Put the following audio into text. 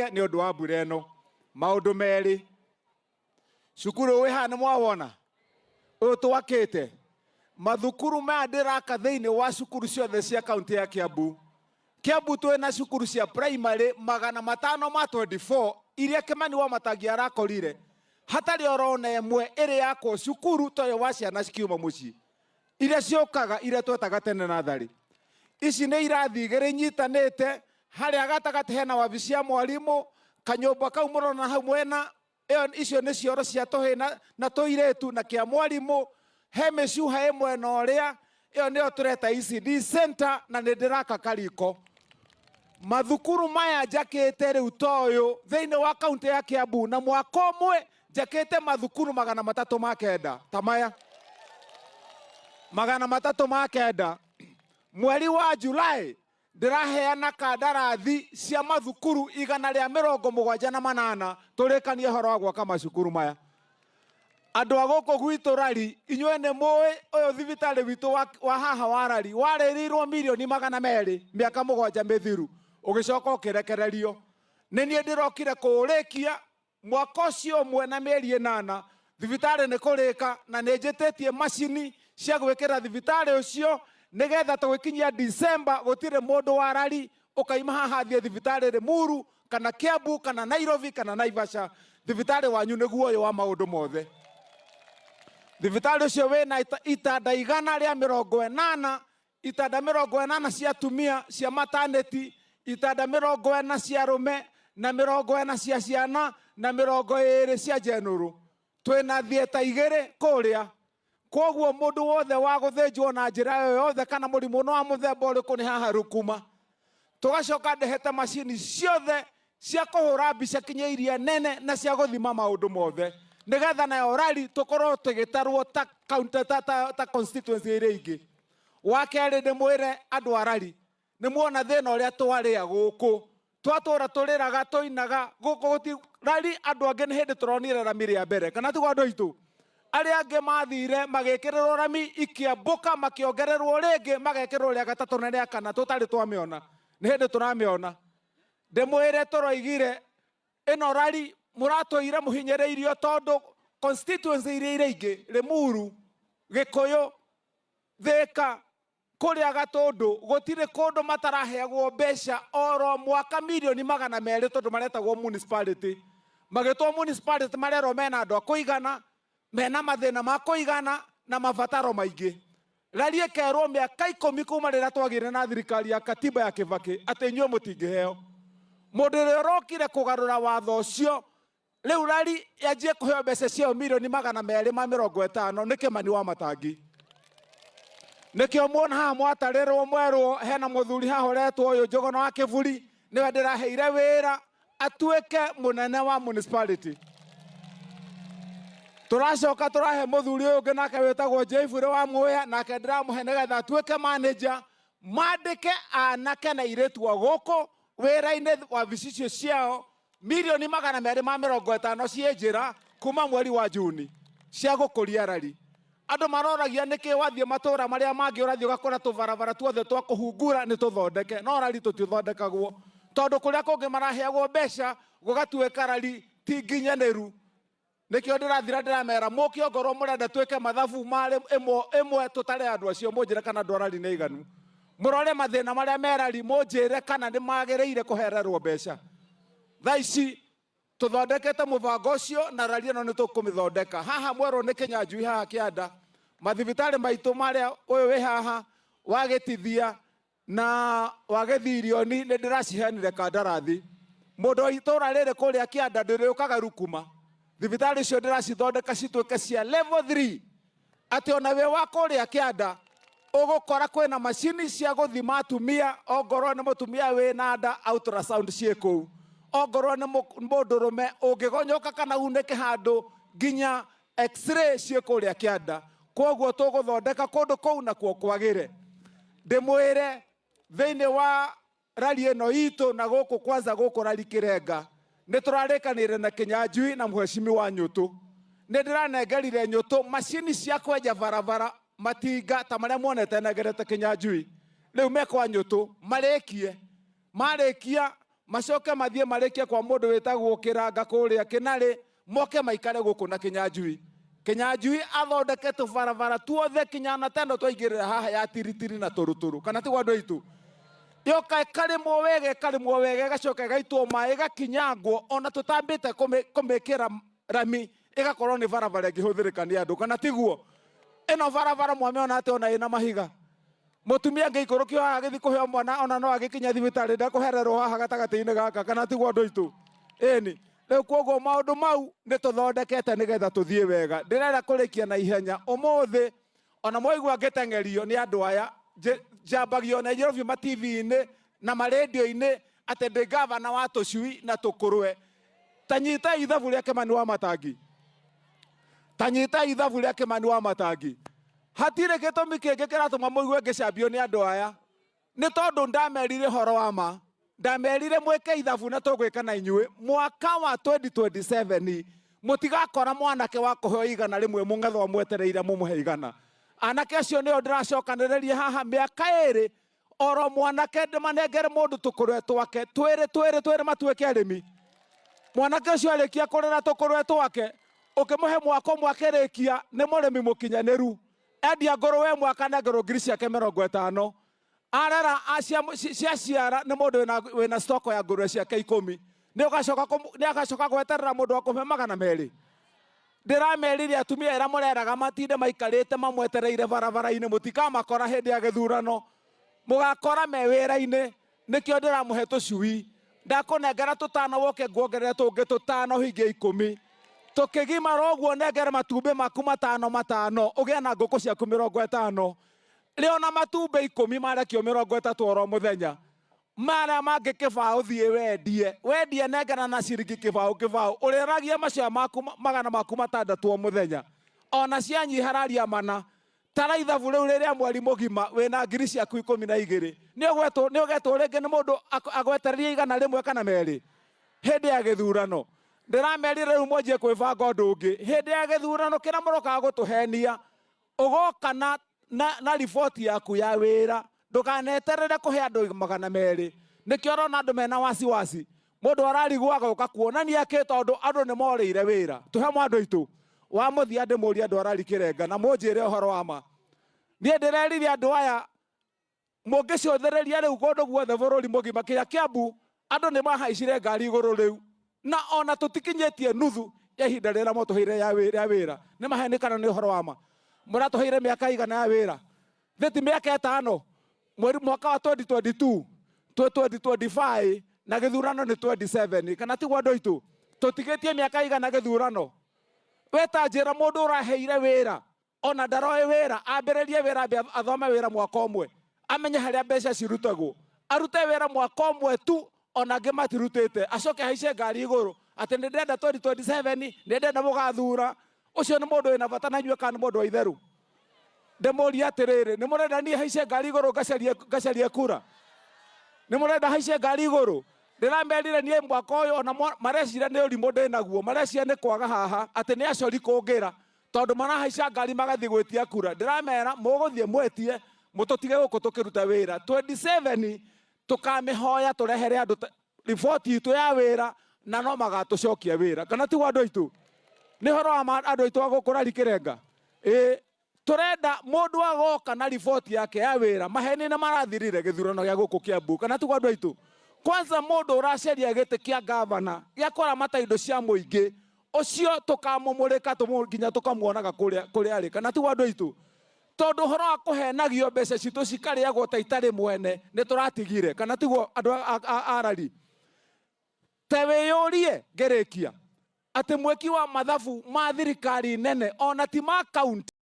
Nĩ ũndũ wa mbura ĩno. Maũndũ merĩ, cukuru ũyũ wĩ haha nĩ mwawona ũyũ twakĩte, mathukuru maya ndĩraka thĩinĩ wa cukuru ciothe cia kaunti ya Kiambu. Kiambu twĩna cukuru cia primary 524 iria Kimani wa Matangi arakorire hatarĩ orona ĩmwe ĩrĩ yakwo cukuru toyo wa ciana cikiuma mũciĩ iria ciũkaga, iria twetaga tene natharĩ. Ici nĩ irathi igĩrĩ inyitanĩte, harĩa gatagatĩ hena wabici ya mwarimũ, kanyũmba kau mũrona hau mwena ĩyo, icio nĩ cioro cia tũhĩ na tũirĩtu na kĩa mwarimũ. He mĩcuha ĩ mwena ũrĩa, ĩyo nĩyo tũreta ECD center, na nĩ ndĩraka kariko. Mathukuru maya njakĩte rĩu toyũ thĩinĩ wa kaunti ya Kiambu na mwaka ũmwe njakĩte mathukuru 309 ta maya 309. Mweri wa Julai ndĩraheana kandarathi cia mathukuru 178, tũrĩkanie ũhoro wa gwaka macukuru maya. Andũ a gũkũ gwitũ Rari, inyuĩ nĩ mũĩ ũyũ thibitarĩ witũ wa haha wa Rari warĩrĩirwo mirioni 200 mĩaka 7 mĩthiru, ũgĩcoka ũkĩrekererio. Nĩ niĩ ndĩrokire kũũrĩkia mwaka ũcio ũmwe na mĩeri 8, thibitarĩ nĩ kũrĩka, na nĩ njĩtĩtie macini cia gwĩkĩra thibitarĩ ũcio nĩgetha tũgĩkinyia December gũtirĩ mũndũ wa Rari ũkaima haha athiĩ thibitarĩ Limuru kana Kiambu kana Nairobi kana Naivasha. Thibitarĩ wanyu nĩguo ũyũ wa maũndũ mothe. Thibitarĩ ũcio wĩna itanda 180, itanda 40 cia atumia cia maternity, itanda 40 cia arũme na 40 cia ciana na 20 cia general. Twĩna theatre igĩrĩ kũrĩa, koguo mũndũ wothe wa gũthĩnjwo na njĩra yo yothe kana mũrimũ no wa mũthemba ũrĩkũ nĩ haha Rukuma. Tũgacoka ndehete macini ciothe cia kũhũra mbica kinya iria nene na cia gũthima maũndũ mothe, nĩgetha nayo Rari tũkorwo tũgĩtarwo ta county, ta constituency iria ingĩ. Wa kerĩ, ndĩmwĩre andũ a Rari, nĩ muona thĩna ũrĩa twarĩa gũkũ, twatũra tũrĩraga tũinaga gũkũ gũti Rari. Andũ angĩ nĩ hĩndĩ tũronire rami rĩa mbere, kana tiguo andũ aitũ? Arĩa angĩ mathire magĩkĩrĩrwo rami ikĩambũka, makĩongererwo rĩngĩ, magekĩrwo rĩa gatatũ na rĩa kana, tũtarĩ twamĩona, nĩ hĩndĩ tũramĩona. Ndĩmwĩre tũroigire ĩno Rari mũratũire mũhinyĩrĩirio, tondũ constituency iria ingĩ, Limuru, Gĩkũyũ, Thĩka, kũrĩa Gatũndũ, gũtirĩ kũndũ mataraheagwo mbeca oro mwaka mirioni 200, tondũ maretagwo municipality. Magĩtwo municipality marerwo mena andũ a kũigana, mena mathĩna ma kũigana na mabataro maingĩ. Rari ĩkerwo mĩaka 10 kuma rĩrĩa twagĩire na thirikari ya katiba ya Kibaki atĩ inyuĩ mũtingĩheo. Mũndũ ũrĩa ũrokire kũgarũra watho ũcio rĩu Rari yanjie kũheo mbeca ciayo mirioni 250 nĩ Kimani wa Matangi. Nĩkĩo muona haha mwatarĩrwo mwerwo hena mũthuri haha ũretwo ũyũ Njũgũna wa Kĩburi, nĩwe ndĩraheire wĩra atuĩke mũnene wa municipality. Tũracoka tũrahe mũthuri ũyũ ũngĩ nake wĩtagwo Jaibure wa Muya, nake ndĩramũhe nĩgetha atuĩke manager. Mandĩke anake na airĩtu a gũkũ wĩra-inĩ wabici icio ciao, mirioni 250 ciĩ njĩra kuma mweri wa Juni cia gũkũria Rari. Andũ maroragia nĩkĩ wathiĩ matũra marĩa mangĩ ũrathiĩ ũgakora tũbarabara tuothe twa kũhungura nĩ tũthondeke, no Rari tũtithondekagwo, tondũ kũrĩa kũngĩ maraheagwo mbeca gũgatuĩka Rari ti nginyanĩru. Nĩkĩo ndĩrathira ndĩramera mũke, ongorwo mũrenda twĩke mathabu marĩ ĩmwe ĩmwe, tũtare andũ acio, mũnjĩre kana andũ a Rari nĩ aiganu. Mũrore mathĩna marĩa me Rari, mũnjĩre kana nĩ magĩrĩire kũhererwo mbeca. Thaa ici tũthondekete mũbango ũcio na Rari ĩno nĩ tũkũmĩthondeka. Haha mwerwo nĩ Kĩnyanjui haha kĩanda, mathibitarĩ maitũ marĩa ũyũ wĩ haha wa Gĩtithia na wa Gĩthirioni nĩ ndĩraciheanire kandarathi. Mũndũ wa itũra rĩrĩ kũrĩa kĩanda ndĩrĩũkaga Rukuma, thibitarĩ icio ndĩracithondeka cituĩke cia level 3, atĩ ona wĩ wa kũrĩa kĩanda ũgũkora kwĩna macini cia gũthima atumia, ongorwo nĩ mũtumia wĩna nda ultrasound ciĩ kũu, ongorwo nĩ mũndũrũme ũngĩgonyoka kana unĩke handũ nginya x-ray ciĩ kũrĩa kĩanda. Koguo tũgũthondeka kũndũ kũu nakuo kwagĩre. Ndĩmwĩre thĩinĩ wa Rari ĩno itũ na gũkũ kwanza gũkũ Rari Kĩrenga nĩ tũrarĩkanĩire na Kĩnyanjui na mũhecimi wa Nyũtũ. Nĩ ndĩranengerire Nyũtũ macini cia kwenja barabara, matinga ta marĩa muonete nengerete Kĩnyanjui, rĩu me kwa Nyũtũ marĩkie. Marĩkia Macoke mathiĩ marĩkie kwa mũndũ wĩtagwo Kĩranga kũrĩa Kĩnarĩ, moke maikare gũkũ na Kĩnyanjui. Kĩnyanjui athondeke tũbarabara tuothe kinya na teno twaingĩrĩra haha ya Tiritiri na Tũrũtũrũ, kana tiguo andũ aitũ? Yoka ĩkarĩmwo wega, ĩkarĩmwo wega, ĩgacoka ĩgaitwo maĩ, ĩgakinyangwo, ona tũtambĩte kũmĩkĩra rami, ĩgakorwo nĩ barabara ĩngĩhũthĩrĩka nĩ andũ, kana tiguo? Ĩno barabara mwamĩona atĩ ona ĩna mahiga. Mũtumia angĩikũrũkio haha agĩthiĩ kũheo mwana, ona no agĩkinya thibitarĩ ndekũhererwo haha gatagatĩ-inĩ gaka, kana tiguo andũ aitũ? Ĩni. Rĩu koguo maũndũ mau nĩ tũthondekete nĩgetha tũthiĩ wega. Ndĩrenda kũrĩkia na ihenya ũmũthĩ, ona mwaigua ngĩteng'erio nĩ andũ aya, njambagio Nairobi ma TV-inĩ na marendio-inĩ atĩ ndĩ gavana wa tũcui na tũkũrwe. Ta nyitai ithabu rĩa Kĩmani wa Matangi, ta nyitai ithabu rĩa Kĩmani wa Matangi. Hatirĩ gĩtũmi kĩngĩ kĩratũma mũigue ngĩcambio nĩ andũ aya, nĩ tondũ ndamerire ũhoro wa ma. Ndamerire mwĩke ithabu na tũgwĩka na inyuĩ mwaka wa 2027 mũtigakora mwanake wa kũheo 100 mũng'etho mwetereire mũmũhe 100. Anake acio nĩo ndĩracokanĩrĩria haha mĩaka ĩrĩ, oro mwanake ndĩmanengere mũndũ tũkũrwe twake twĩrĩ twĩrĩ twĩrĩ matuĩke arĩmi. Mwanake ũcio arĩkia kũrera tũkũrwe twake, ũkĩmũhe mwaka ũmwe akĩrĩkia nĩ mũrĩmi mũkinyanĩru. Endia ngũrwe mwaka anengerwo ngiri ciake 50. Arera ciaciara nĩ mũndũ wĩna stoko ya ngũrwe ciake 10. Nĩ ũgacoka gweterera mũndũ wa kũmũhe 200. Ndĩramerire atumia arĩa mũreraga matinde maikarĩte mamwetereire barabara-inĩ, mũtikamakora hĩndĩ ya gĩthurano, mũgakora me wĩra-inĩ. Nĩkĩo ndĩramũhe tũcui, ndakũnengera tũtano woke nguongerere tũngĩ tũtano hingie 10. Tũkĩgimara ũguo nengere matumbĩ maku matano matano, ũgĩe na ngũkũ ciaku 50. Rĩo na matumbĩ 10 marekio 30 oro mũthenya. Marĩa mangĩ kĩbaũ thiĩ wendie, wendie nengera na ciringi kĩbaũ kĩbaũ, ũrĩragia macio maku 600 o mũthenya. Ona cianyiha raria 4. Tara ithabu rĩu rĩrĩa mweri mũgima wĩna ngiri ciaku 12. Nĩ ũgetwo rĩngĩ nĩ mũndũ agwetererie 100 kana 2 hĩndĩ ya gĩthurano. Ndĩramerire rĩu mwanjie kwĩbanga ũndũ ũngĩ. Hĩndĩ ya gĩthurano kĩrĩa mũrokaga gũtũhenia, ũgoka na riboti yaku ya wĩra, ndũkaneterere kũhe andũ 200. Nĩkĩo ũrona andũ mena wasiwasi. Mũndũ ararigwo agoka kuonania kĩ, tondũ andũ nĩ morĩire wĩra. Tũhe andũ aitũ wa mũthia ndĩmũrie andũ arari kĩrenga na mũnjĩre ũhoro wa ma. Niĩ ndĩrerire andũ aya mũngĩcũthĩrĩria rĩu kũndũ guothe bũrũri mũgima kinya Kiambu, andũ nĩ mahaicire ngari igũrũ rĩu, na ona tũtikinyĩtie nuthu ya ihinda rĩrĩa mwatũheire ya wĩra. Nĩ maheni kana nĩ ũhoro wa ma? Mũratũheire mĩaka igana ya wĩra, thĩti mĩaka 5, mweri mwaka wa 2022 twĩ 2025 na gĩthurano nĩ 27, kana tiguo andũ aitũ? Tũtigĩtie mĩaka igana gĩthurano. We ta njĩra mũndũ ũraheire wĩra ona ndaroĩ wĩra, ambĩrĩrie wĩra, ambe athome wĩra mwaka ũmwe, amenye harĩa mbeca cirutagwo, arute wĩra mwaka ũmwe tu, ona angĩ matirutĩte, acoke ahaice ngari igũrũ atĩ nĩ ndĩrenda 2027, nĩ ndĩrenda mũgathura. Ũcio nĩ mũndũ wĩna bata na inyuĩ kana nĩ mũndũ wa itherũ? Ndĩmũrie atĩrĩrĩ, nĩ mũrenda niĩ haice ngari igũrũ ngacarie kura? Nĩ mũrenda haice ngari igũrũ? Ndĩramerire niĩ mwaka ũyũ ona mareciria nĩ ũrimũ ndĩnaguo, mareciria nĩ kwaga haha atĩ nĩ acori kũngĩra, tondũ marahaica ngari magathiĩ gwĩtia kura. Ndĩramera mũgũthiĩ mwĩtie, mũtũtige gũkũ tũkĩruta wĩra. 27 tũkamĩhoya tũrehere andũ riboti itũ ya wĩra, na no magatũcokia wĩra, kana tiguo andũ aitũ? Nĩ ũhoro wa andũ aitũ a gũkũ rari kĩrenga. Ĩ tũrenda mũndũ agoka na riboti yake ya wĩra. Maheni nĩ marathirire gĩthurano gĩa gũkũ Kiambu, kana tiguo andũ aitũ? Kwanza mũndũ ũracaria gĩtĩ kĩa gavana gĩa kũramata indo cia mũingĩ, ũcio tũkamũmũrĩka nginya tũkamuonaga kũrĩa arĩ, kana tiguo andũ aitũ? Tondũ ũhoro wa kũhenagio mbeca citũ cikarĩagwo ta itarĩ mwene nĩ tũratigire, kana tiguo andũ a rari? Te wĩyũrie ngĩrĩkia atĩ mwĩki wa mathabu ma thirikari nene ona ti ma kaunti.